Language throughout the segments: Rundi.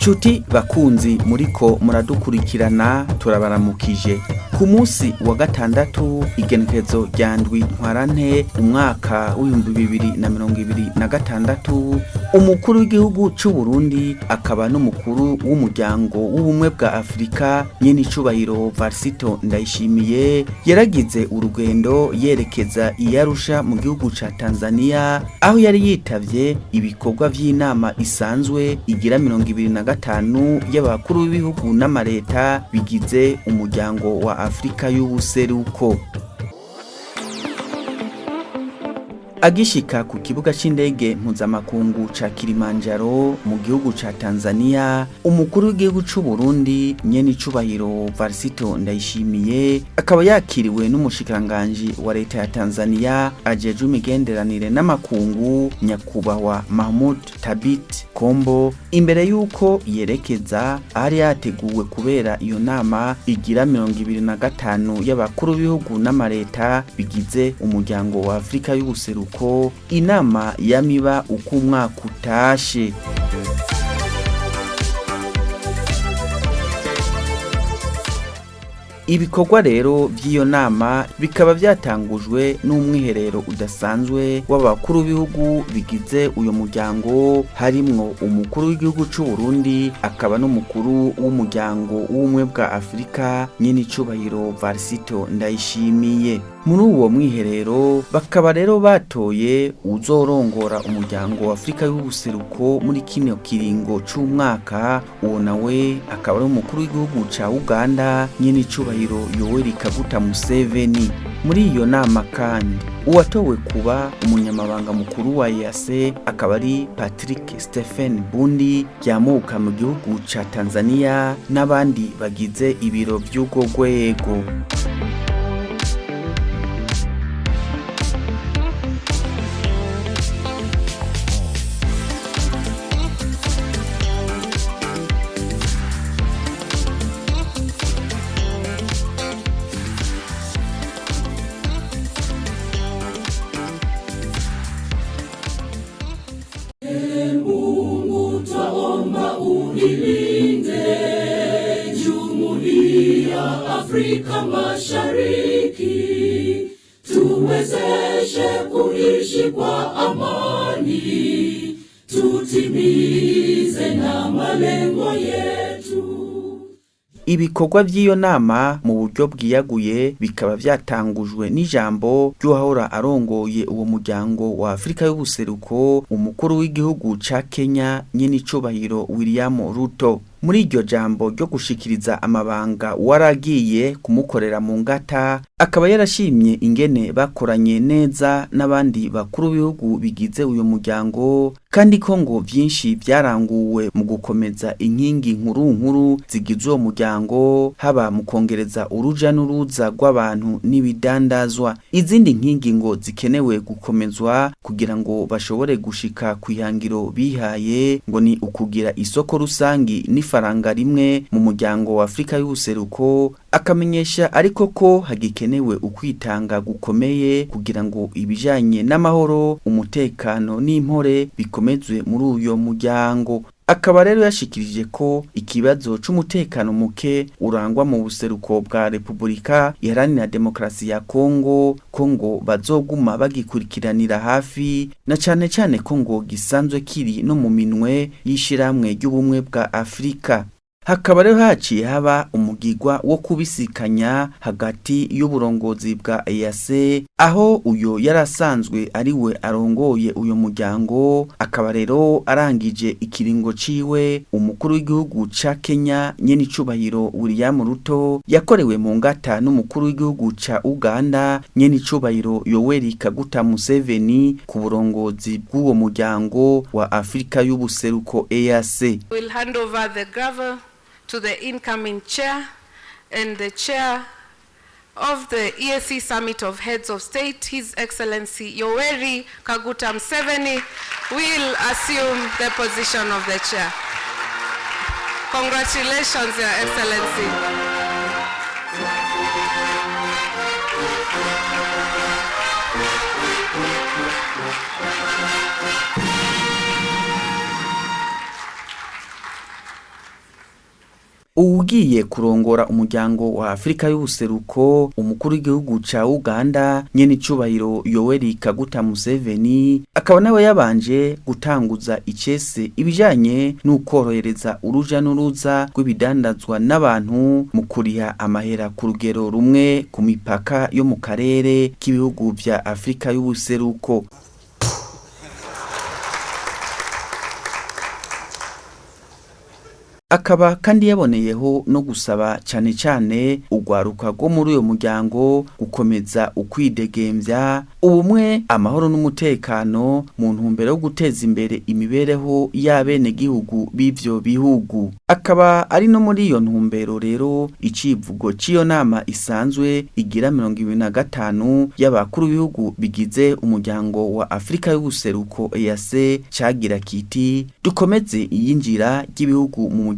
Nshuti bakunzi muriko muradukurikirana, turabaramukije. Ku munsi wa gatandatu, igenekerezo rya 7 Ntwarante umwaka w'2026, umukuru w'igihugu c'u Burundi akaba n'umukuru w'umuryango w'ubumwe bwa Afurika, nyenicubahiro Varisito Ndayishimiye, yaragize urugendo yerekeza i Arusha mu gihugu ca Tanzania, aho yari yitavye ibikorwa vy'inama isanzwe igira 25 y'abakuru b'ibihugu n'amareta bigize umuryango wa Afurika y'ubuseruko. Agishika ku kibuga c'indege mpuzamakungu ca Kilimanjaro mu gihugu ca Tanzania, umukuru w'igihugu c'u Burundi nyenicubahiro Varisito Ndayishimiye akaba yakiriwe n'umushikiranganji wa leta ya Tanzania ajejwe imigenderanire n'amakungu, nyakubahwa Mahmoud Thabit Kombo, imbere y'uko yerekeza ahari yateguwe kubera iyo nama igira 25 y'abakuru b'ibihugu n'amareta bigize umuryango wa Afurika y'ubuseruko, inama yamiba uko umwaka utashe. Ibikorwa rero vy'iyo nama bikaba vyatangujwe n'umwiherero udasanzwe w'abakuru b'ibihugu bigize uyo muryango, harimwo umukuru w'igihugu c'u Burundi akaba n'umukuru w'umuryango w'ubumwe bwa Afurika, nyenicubahiro Varisito Ndayishimiye. Muri uwo mwiherero bakaba rero batoye uwuzorongora umuryango wa Afurika y'ubuseruko muri kino kiringo c'umwaka, uwo nawe akaba ari umukuru w'igihugu ca Uganda, nyenicubahiro Yoweri Kaguta Museveni. Muri iyo nama kandi uwatowe kuba umunyamabanga mukuru wa EAC akaba ari Patrick Stephen Bundi yamuka mu gihugu ca Tanzania n'abandi bagize ibiro vy'urwo rwego. Mungu twaomba uilinde Jumuiya Afrika Mashariki, tuwezeshe kuishi kwa amani, tutimize na malengo yetu. Ibikorwa vy'iyo nama mu buryo bwiyaguye bikaba vyatangujwe n'ijambo ry'uwahora arongoye uwo muryango wa Afurika y'ubuseruko, umukuru w'igihugu ca Kenya, nyenicubahiro William Ruto. Muri iryo jambo ryo gushikiriza amabanga waragiye kumukorera mu ngata, akaba yarashimye ingene bakoranye neza n'abandi bakuru b'ibihugu bigize uyu muryango, kandi ko ngo vyinshi vyaranguwe mu gukomeza inkingi nkuru nkuru zigize uwo muryango, haba mu kongereza uruja n'uruza rw'abantu n'ibidandazwa. Izindi nkingi ngo zikenewe gukomezwa kugira ngo bashobore gushika kw'ihangiro bihaye ngo ni ukugira isoko rusangi n'ifaranga rimwe mu muryango wa Afurika y'ubuseruko. Akamenyesha ariko ko hagikenewe ukwitanga gukomeye kugira ngo ibijanye n'amahoro, umutekano n'impore bikomezwe muri uyo muryango. Akaba rero yashikirije ko ikibazo c'umutekano muke urangwa mu buseruko bwa Repubulika Iharanira Demokarasi ya Kongo, ko ngo bazoguma bagikurikiranira hafi, na cane cane ko ngo gisanzwe kiri no mu minwe y'ishirahamwe ry'ubumwe bwa Afurika. Hakaba rero haciye haba umugigwa wo kubisikanya hagati y'uburongozi bwa EAC, aho uyo yarasanzwe ari we arongoye uyo muryango, akaba rero arangije ikiringo ciwe, umukuru w'igihugu ca Kenya, nyenicubahiro William Ruto, yakorewe mu ngata n'umukuru w'igihugu ca Uganda, nyenicubahiro Yoweri Kaguta Museveni, ku burongozi bw'uwo muryango wa Afurika y'ubuseruko EAC. We'll hand over the gavel to the incoming chair and the chair of the EAC Summit of Heads of State, His Excellency Yoweri Kaguta Museveni, will assume the position of the chair. Congratulations, Your Excellency. Uwugiye kurongora umuryango wa Afrika y'ubuseruko, umukuru w'igihugu ca Uganda nyene icubahiro Yoweri Kaguta Museveni, akaba nawe yabanje gutanguza icese ibijanye n'ukorohereza uruja n'uruza rw'ibidandazwa n'abantu mu kuriha amahera ku rugero rumwe ku mipaka yo mu karere k'ibihugu vya Afrika y'ubuseruko. Akaba kandi yaboneyeho no gusaba cane cane urwaruka rwo muri uyo muryango gukomeza ukwidegemvya, ubumwe, amahoro n'umutekano mu ntumbero yo guteza imbere imibereho y'abenegihugu b'ivyo bihugu. Akaba ari no muri iyo ntumbero rero icivugo c'iyo nama isanzwe igira 25 y'abakuru b'ibihugu bigize umuryango wa Afrika y'ubuseruko EAC cagira kiti: dukomeze iyinjira ry'ibihugu mu muryango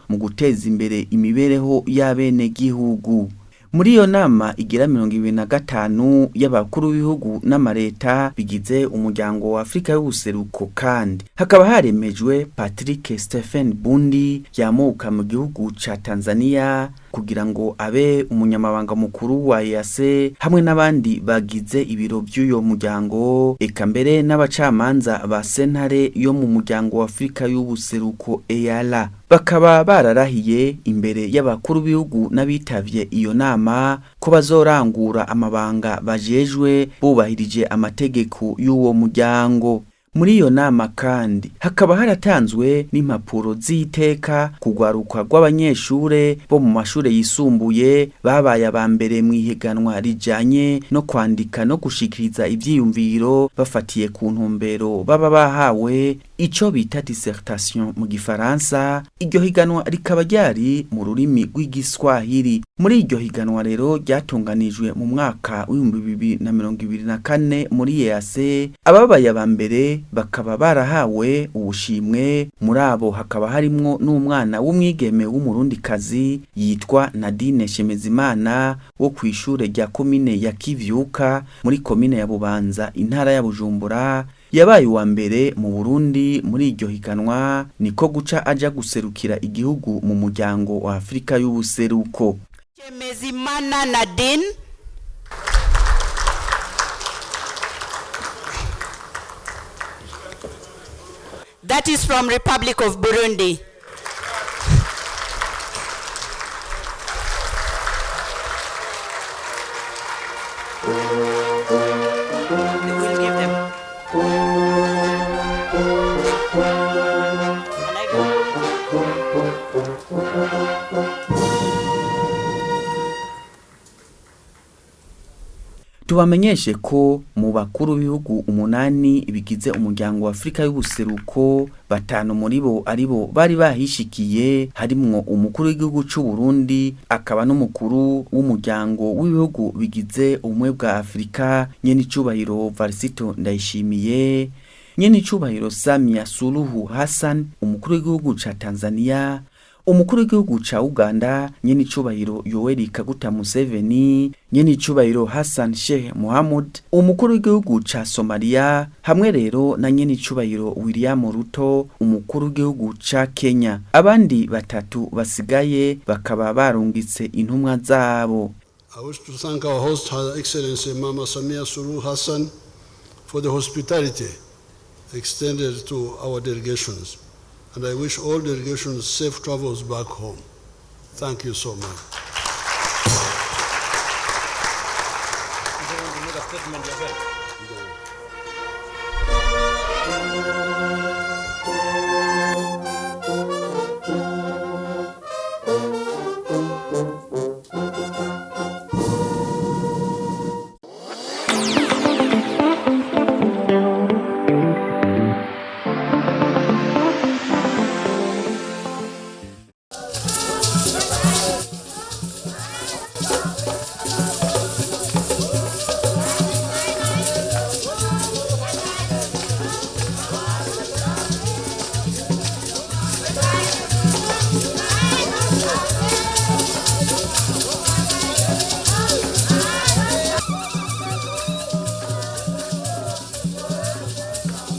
mu guteza imbere imibereho y'abenegihugu. Muri iyo nama igira 25 y'abakuru b'ibihugu n'amareta bigize umuryango wa Afrika y'ubuseruko, kandi hakaba haremejwe Patrick Stephen Bundi yamuka mu gihugu ca Tanzania kugira ngo abe umunyamabanga mukuru wa EAC hamwe n'abandi bagize ibiro by'uyo muryango, eka mbere n'abacamanza ba sentare yo mu muryango wa Afrika y'ubuseruko EALA. Bakaba bararahiye imbere y'abakuru b'ibihugu n'abitavye iyo nama ko bazorangura amabanga bajejwe bubahirije amategeko y'uwo muryango. Muri iyo nama kandi hakaba haratanzwe n'impapuro z'iteka kugwaruka rw'abanyeshure bo mu mashure yisumbuye babaye aba mbere mu ihiganwa rijanye no kwandika no gushikiriza ivyiyumviro bafatiye ku ntumbero baba bahawe, ico bita dissertation mu gifaransa. Iryo higanwa rikaba ryari mu rurimi rw'igiswahili. Muri iryo higanwa rero ryatunganijwe mu mwaka w'2024 muri EAC, ababaye aba mbere bakaba barahawe ubushimwe. Muri abo hakaba harimwo n'umwana w'umwigeme w'umurundikazi yitwa Nadine Shemezimana wo kw'ishure rya komine ya Kivyuka muri komine ya Bubanza, intara ya Bujumbura. Yabaye uwa mbere mu Burundi muri iryo higanwa, niko guca aja guserukira igihugu mu muryango wa Afrika y'ubuseruko. Shemezimana Nadine. That is from Republic of Burundi. We'll give them. Can I go? Tubamenyeshe ko mu bakuru b'ibihugu 8 bigize umuryango wa Afrika y'ubuseruko, 5 muri bo aribo bari bahishikiye, harimwo umukuru w'igihugu c'u Burundi akaba n'umukuru w'umuryango w'ibihugu bigize ubumwe bwa Afrika nyene icubahiro Varisito Ndayishimiye, nyene icubahiro Samia Suluhu Hassan umukuru w'igihugu ca Tanzania, umukuru w'igihugu ca Uganda nyene icubahiro Yoweri Kaguta Museveni, nyene icubahiro Hassan Sheikh Mohamud umukuru w'igihugu ca Somalia, hamwe rero na nyene icubahiro William Ruto umukuru w'igihugu ca Kenya. Abandi 3 basigaye bakaba barungitse intumwa zabo. I wish to thank our host, Her Excellency Mama Samia Suluhu Hassan, for the hospitality extended to our delegations. And I wish all delegations safe travels back home. Thank you so much. You want to make a statement yourself?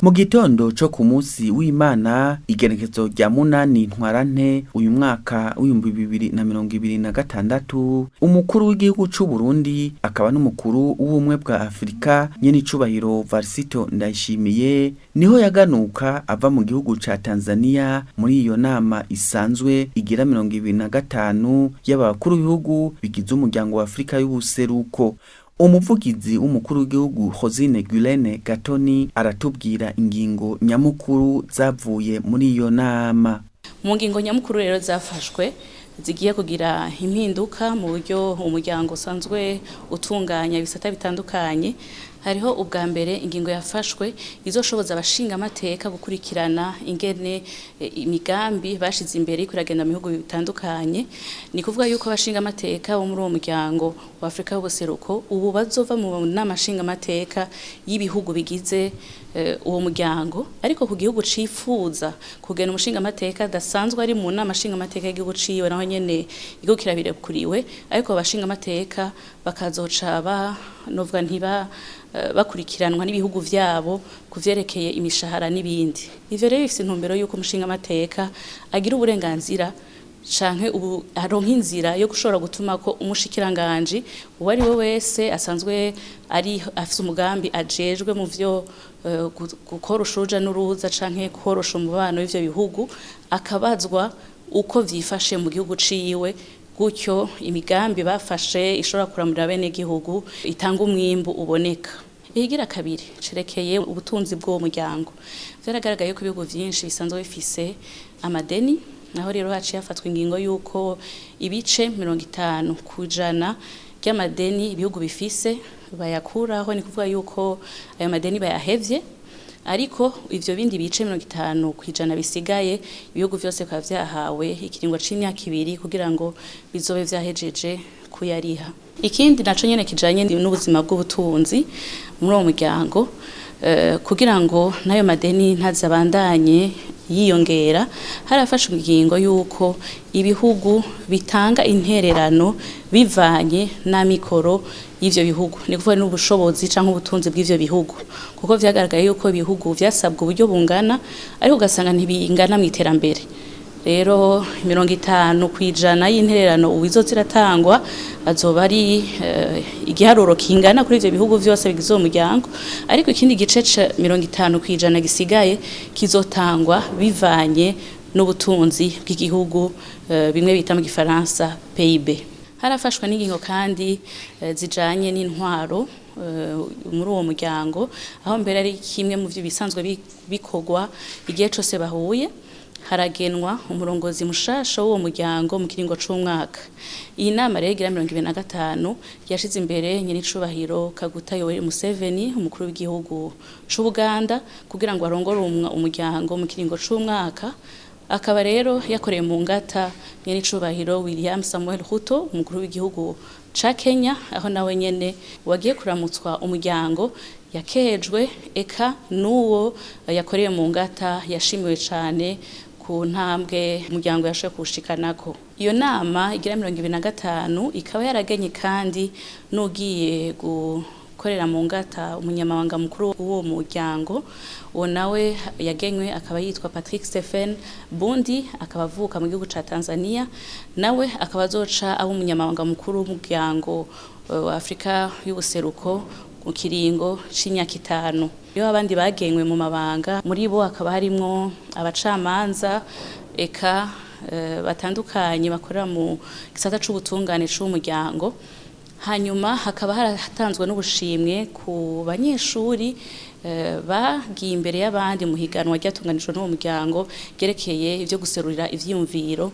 Mu gitondo co ku munsi w'Imana, igenekezo rya 8 Ntwarante uyu mwaka w'2026, umukuru w'igihugu c'u Burundi akaba n'umukuru w'ubumwe bwa Afrika nyenicubahiro Varisito Ndayishimiye niho yaganuka ava mu gihugu ca Tanzania muri iyo nama isanzwe igira 25 y'abakuru b'ibihugu bigize umuryango wa Afrika y'ubuseruko. Umuvugizi w'umukuru w'igihugu Rosine Gulene Gatoni aratubwira ingingo nyamukuru zavuye muri iyo nama. Mu ngingo nyamukuru rero zafashwe zigiye kugira impinduka mu buryo umuryango usanzwe utunganya ibisata bitandukanye, hariho ubwa mbere ingingo yafashwe izoshoboza abashingamateka gukurikirana ingene imigambi bashize imbere iriko iragenda mu bihugu bitandukanye. Ni kuvuga yuko abashingamateka bo muri uwo muryango wa Afrika y'ubuseruko ubu bazova mu nama nshingamateka y'ibihugu bigize uwo muryango, ariko ku gihugu cifuza kugena umushingamateka adasanzwe ari mu nama nshingamateka y'igihugu ciwe, naho nyene igihugu kirabirekuriwe, ariko abashingamateka bakazoca ba novuga ntiba bakurikiranwa n'ibihugu vyabo kuvyerekeye imishahara n'ibindi. Ivyo rero bifise intumbero yuko umushingamateka agira uburenganzira canke ubu aronka inzira yo gushobora gutuma ko umushikiranganji uwo ari we wese asanzwe ari afise umugambi ajejwe mu vyo gukorosha uruja n'uruza canke korosha umubano w'ivyo bihugu, akabazwa uko vyifashe mu gihugu ciwe, gutyo imigambi bafashe ishobora kuramurira bene gihugu itanga umwimbu uboneka. Ihigira kabiri cerekeye ubutunzi bw'uwo muryango. Vyaragaragaye ko ibihugu vyinshi bisanzwe bifise amadeni, naho rero haciye hafatwa ingingo yuko ibice 50% ry'amadeni ibihugu bifise bayakuraho, ni kuvuga yuko ayo madeni bayahevye, ariko ivyo bindi bice 50% bisigaye ibihugu vyose bikaba vyahawe ikiringo c'imyaka 2 kugira ngo bizobe vyahejeje kuyariha. Ikindi naco nyene kijanye n'ubuzima bw'ubutunzi muri uwo muryango, kugira ngo n'ayo madeni ntazabandanye yiyongera, harafashwe ingingo yuko ibihugu bitanga intererano bivanye n'amikoro y'ivyo bihugu, ni kuvuga n'ubushobozi canke ubutunzi bw'ivyo bihugu, kuko vyagaragaye yuko ibihugu vyasabwa uburyo bungana ariko ugasanga ntibingana mu iterambere. Rero 50% y'intererano uwizo ziratangwa azoba ari igiharuro kingana kuri ivyo bihugu vyose bigize uwo muryango, ariko ikindi gice ca 50% gisigaye kizotangwa bivanye n'ubutunzi bw'igihugu, bimwe bita mu gifaransa PIB. Harafashwe n'ingingo kandi zijanye n'intwaro muri uwo muryango, aho mbere ari kimwe mu vyo bisanzwe bikorwa igihe cose bahuye, haragenwa umurongozi mushasha w'uwo muryango mu kiringo c'umwaka. Iyi nama rero igira 25 yashize imbere nyenicubahiro Kaguta Yoweri Museveni, umukuru w'igihugu c'Ubuganda, kugira ngo arongore umuryango mu kiringo c'umwaka. Akaba rero yakoreye mu ngata nyenicubahiro William Samuel Ruto, umukuru w'igihugu ca Kenya, aho nawe nyene wagiye kuramutswa umuryango yakejwe, eka n'uwo yakoreye mu ngata yashimiwe cane ku ntambwe umuryango yashoboye kuwushikanako. Iyo nama igira 25 ikaba yaragenye kandi n'ugiye gukorera mu ngata umunyamabanga mukuru w'uwo muryango, uwo nawe yagenywe akaba yitwa Patrick Stephen Bundi, akaba avuka mu gihugu ca Tanzania, nawe akaba azoca aba umunyamabanga mukuru w'umuryango wa Afrika y'ubuseruko mu kiringo c'imyaka 5. Iyo abandi bagenywe mu mabanga muri bo hakaba harimwo abacamanza eka batandukanye bakorera mu gisata c'ubutungane c'umuryango. Hanyuma hakaba haratanzwe n'ubushimwe ku banyeshuri bagiye imbere y'abandi mu higanwa ryatunganijwe n'uwo muryango ryerekeye ivyo guserurira ivyiyumviro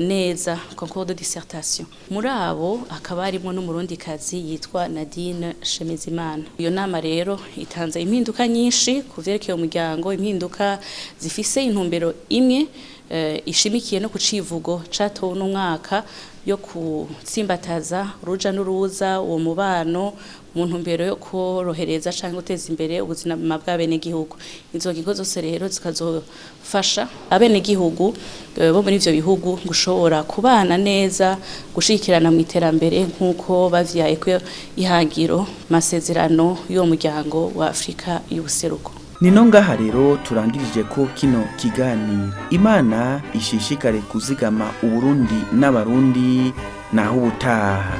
neza, concours de dissertation. Muri abo hakaba harimwo n'umurundikazi yitwa Nadine Shemezimana. Iyo nama rero itanze impinduka nyinshi ku vyerekeye umuryango, impinduka zifise intumbero imwe ishimikiye no ku civugo catowe n'umwaka yo kutsimbataza uruja n'uruza, uwo mubano mu ntumbero yo korohereza canke guteza imbere ubuzima bw'abenegihugu. Izo ngingo zose rero zikazofasha abenegihugu bo muri ivyo bihugu gushobora kubana neza, gushigikirana mu iterambere nk'uko bavyaye ko ihangiro masezerano y'uwo muryango wa Afrika y'ubuseruko. Nino ngaha rero turangirije ko kino kiganiro. Imana ishishikare kuzigama Uburundi n'Abarundi, naho ubutaha.